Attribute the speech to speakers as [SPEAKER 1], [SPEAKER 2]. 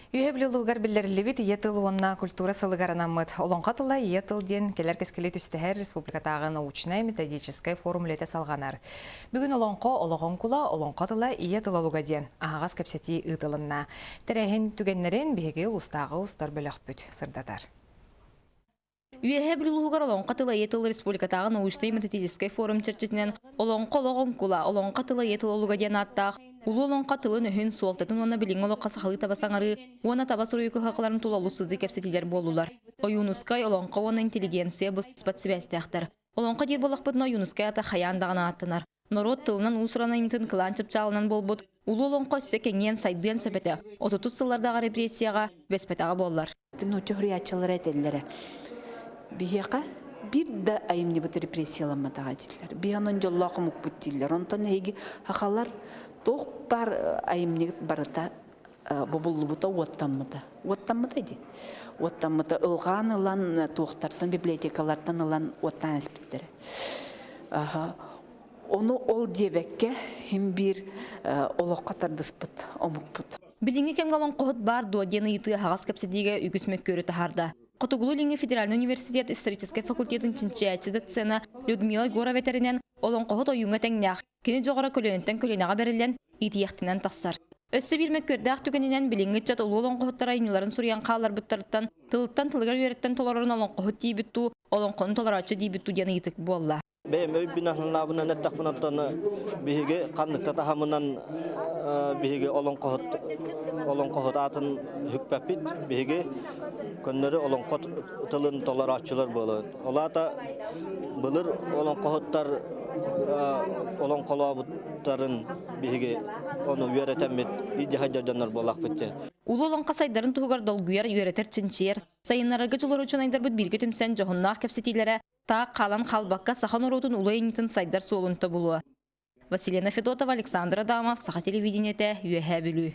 [SPEAKER 1] Үөһэ Бүлүү улууһугар биллэриллибит Ийэ тыл уонна культура сылыгар анаммыт Олоҥхо тыла Ийэ тыл диэн кэлэр кэскили түстэһэр республикатааҕы научнай-методическай форум үлэтэ салҕанар. Бүгүн Олоҥхо олоҕоҥкула Олоҥхо тыла Ийэ тыл олуга диэн аһаҕас кэпсэтии ыытылынна. Тэрээһин түгэннэрин биһиги улуустааҕы устар бөлөхпүт сырдатар.
[SPEAKER 2] Үөһээ Бүлүү улууһугар Олоҥхо тыла ийэ тыл республикатааҕы научнай-методическай форум чэрчитинэн Олоҥхо олох оҥкула, Олоҥхо тыла ийэ тыл олуга диэн ааттаах улуу олоҥхо тылын-өһүн, суолтатын уонна билиҥҥи олоххо сахалыы таба саҥарыы уонна таба суруйуу кыһалҕаларын тула олус сытыы кэпсэтиилэр буоллулар. Ойуунускай, олоҥхо уонна интеллигенция быспат сибээстээхтэр. Олоҥхо диир буоллахпытына Ойуунускай аата хайаан даҕаны ааттанар. Норуот тылынан уус-уран айымньытын кылаан чыпчаалынан буолбут улуу олоҥхо өссө кэҥиэн, сайдыан сөп этэ. Отутус сыллардааҕы репрессияҕа түбэспэтэҕэ буоллар.
[SPEAKER 3] Нуучча суруйааччылара этэллэрэ. Биһиэхэ биир да айымньыбыт репрессияламматаҕа дииллэр. Биһи онон дьоллоох омукпут дииллэр. Онтон эһиги сахалар туох баар айымньыгыт барыта бобуллубута, уоттаммыта. Уоттаммыта дии. Уоттаммыта ылҕаан ылан туохтартан, библиотекалартан ылан уоттаан испиттэрэ. Ону ол диэбэккэ хим биир олоххо тардыспыт омукпут.
[SPEAKER 2] Билиҥҥи кэмҥэ олоҥхоһут баар дуо диэн ыйытыы аһаҕас кэпсэтиигэ үгүс мөккүөрү таһаарда. Хотугулуу-Илиҥҥи федеральнай университет историческай факультетын чинчийээччи доцена Людмила Егорова этэринэн, олоҥхоһут ойууҥҥа тэҥнээх, Кини дьоҕура көлүөнэттэн көлүөнэҕэ бэриллэн, иитийэхтэнэн тахсар. Өссө биир мөккүөрдээх түгэнинэн билиҥҥи ыччат улуу олоҥхоһуттар айымньыларын суруйан хаалларбыттарыттан тылыттан тылыгар үөрэттэн толорорун олоҥхоһут диибит дуу, олоҥхону толорооччу диибит дуу диэн ыйытык буолла.
[SPEAKER 4] Бэйэм өйбүн-санаабынан эттэхпинэ оттон биһиги ханнык да таһымынан биһиги олоҥхоһут олоҥхоһут аатын сүкпэппит. Биһиги көннөрү олоҥхо тылын толорооччулар буолабыт. Ол аата былыр олоҥхоһуттар олоҥхолообуттарын биһиги ону үөрэтэммит илдьэ дьоннор буоллахпыт дии.
[SPEAKER 2] Улуу олоҥхо сайдарын туһугар долгуйар, үөрэтэр, чинчийэр, сайыннарарга дьулуһар учуонайдарбыт бииргэ түмсэн дьоһуннаах кэпсэтиилэрэ таах хаалан хаалбакка саха норуотун улуу айымньытын сайдар суолун тобулуо. Василена Федотова, Александр Адамов, Саха телевидениетэ, Үөһээ Бүлүү.